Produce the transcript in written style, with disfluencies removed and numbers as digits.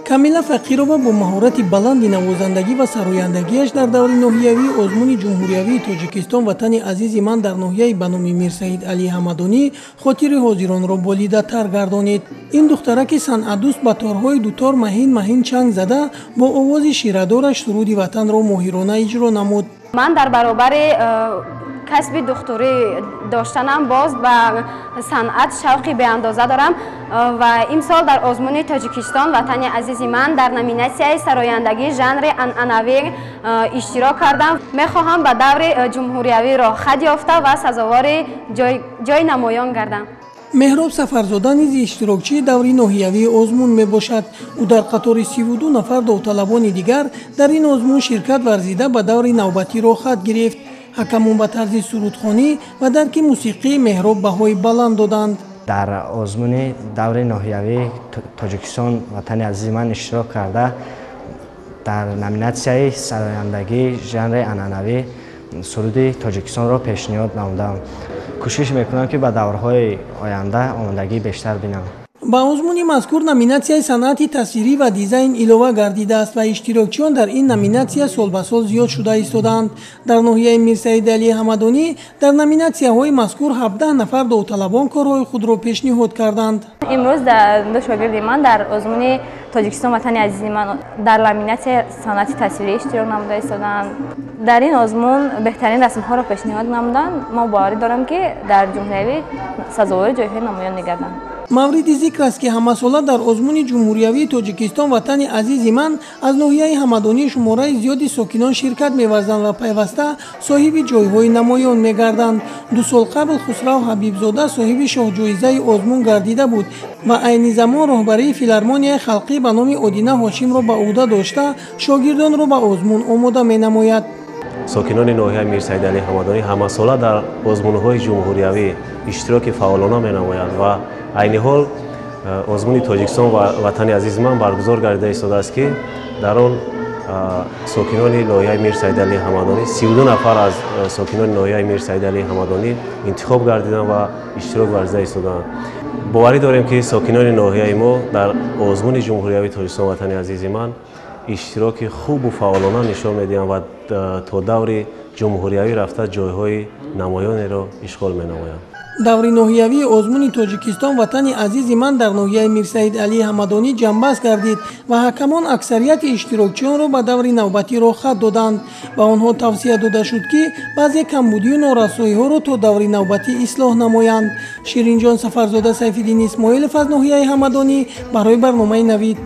Камила Фақирова бо маҳорати баланди навозандагӣ ва сарояндагиаш дар даври ноҳиявии озмуни ҷумҳуриявии Тоҷикистон «Ватани азизи ман» дар ноҳияи ба номи Мирсаид Алӣ Ҳамадонӣ хотири ҳозиронро болидатар гардонид. Ин духтараки санъатдӯст ба торҳои дутор маҳин маҳин чанг зада, бо овози ширадораш суруди ватанро моҳирона иҷро намуд. Ман дар баробари касби духтурӣ доштанам боз ба санъат шавқи беандоза дорам ва имсол дар озмуни Тоҷикистон «Ватани азизи ман» дар номинатсияи сарояндагӣ жанри анъанавӣ иштирок кардам. Мехоҳам ба даври ҷумҳуриявӣ роҳхат ёфта ва сазовори ҷои намоён гардам. Меҳроб Сафарзода низ иштирокчии даври ноҳиявии озмун мебошад. Ӯ дар қатори 32 нафар довталабони дигар дар ин озмун ширкат варзида, ба даври навбатӣ роҳхат гирифт. Ҳакамон ба тарзи сурудхонӣ ва дарки мусиқии Меҳроб баҳои баланд доданд. Дар озмуни даври ноҳиявии Тоҷикистон «Ватани азизи ман» иштирок карда, дар номинатсияи сарояндагии жанри анъанавӣ суруди Тоҷикистонро пешниҳод намудам. Кӯшиш мекунам, ки ба даврҳои оянда омодагӣ бештар бинам. Ба озмуни мазкур номинатсияи санъати тасвирӣ ва дизайн илова гардидааст ва иштирокчиён дар ин номинатсия сол ба сол зиёд шуда истодаанд. Дар ноҳияи Мирсаид Алии Ҳамадонӣ дар номинатсияҳои мазкур 17 нафар довталабон корҳои худро пешниҳод карданд. Имрӯз ду шогирди ман дар озмуни Тоҷикистон «Ватани азизи ман» дар номинатсияи санъати тасвирӣ иштирок намуда истодаанд. Дар ин озмун беҳтарин расмҳоро пешниҳод намуданд. Мо боварӣ дорам, ки дар ҷумҳуриявӣ сазовори ҷойҳои намоён мегарданд. Мавриди зикр аст, ки ҳамасола дар озмуни ҷумҳуриявии Тоҷикистон «Ватани азизи ман» аз ноҳияи Ҳамадонӣ шумораи зиёди сокинон ширкат меварзанд ва пайваста соҳиби ҷойҳои намоён мегарданд. 2 сол қабл Хусрав Ҳабибзода соҳиби шоҳҷоизаи озмун гардида буд ва айни замон роҳбарии филармонияи халқӣ ба номи Одина Ҳошимро ба ӯҳда дошта, шогирдонро ба озмун омода менамояд. Сокинони ноҳияи Мирсаид Алии Ҳамадонӣ ҳамасола дар озмунҳои ҷумҳуриявӣ иштироки фаъолона менамоянд ва айни ҳол озмуни Тоҷикистон ва «Ватани азизи ман» баргузор гардида истодааст, ки дар он сокинони ноҳияи Мирсаид Алии Ҳамадонӣ, 32 нафар аз сокинони ноҳияи Мирсаид Алии Ҳамадонӣ интихоб гардиданд ва иштирок варзида истодаанд. Боварӣ дорем, ки сокинони ноҳияи мо дар озмуни ҷумҳуриявии Тоҷикистон «Ватани азизи ман» иштироки хубу фаъолона нишон медиҳанд ва то даври ҷумҳуриявӣ рафта, ҷойҳои намоёнеро ишғол менамоянд. Даври ноҳиявии озмуни Тоҷикистон «Ватани азизи ман» дар ноҳияи Мирсаид Алии Ҳамадонӣ ҷамъбаст гардид ва ҳакамон аксарияти иштирокчиёнро ба даври навбатӣ роҳхат доданд. Ба онҳо тавсия дода шуд, ки баъзе камбудию норасоиҳоро то даври навбатӣ ислоҳ намоянд. Ширинҷон Сафарзода, Сайфиддин Исмоилов аз ноҳияи Ҳамадонӣ барои барномаи «Навид».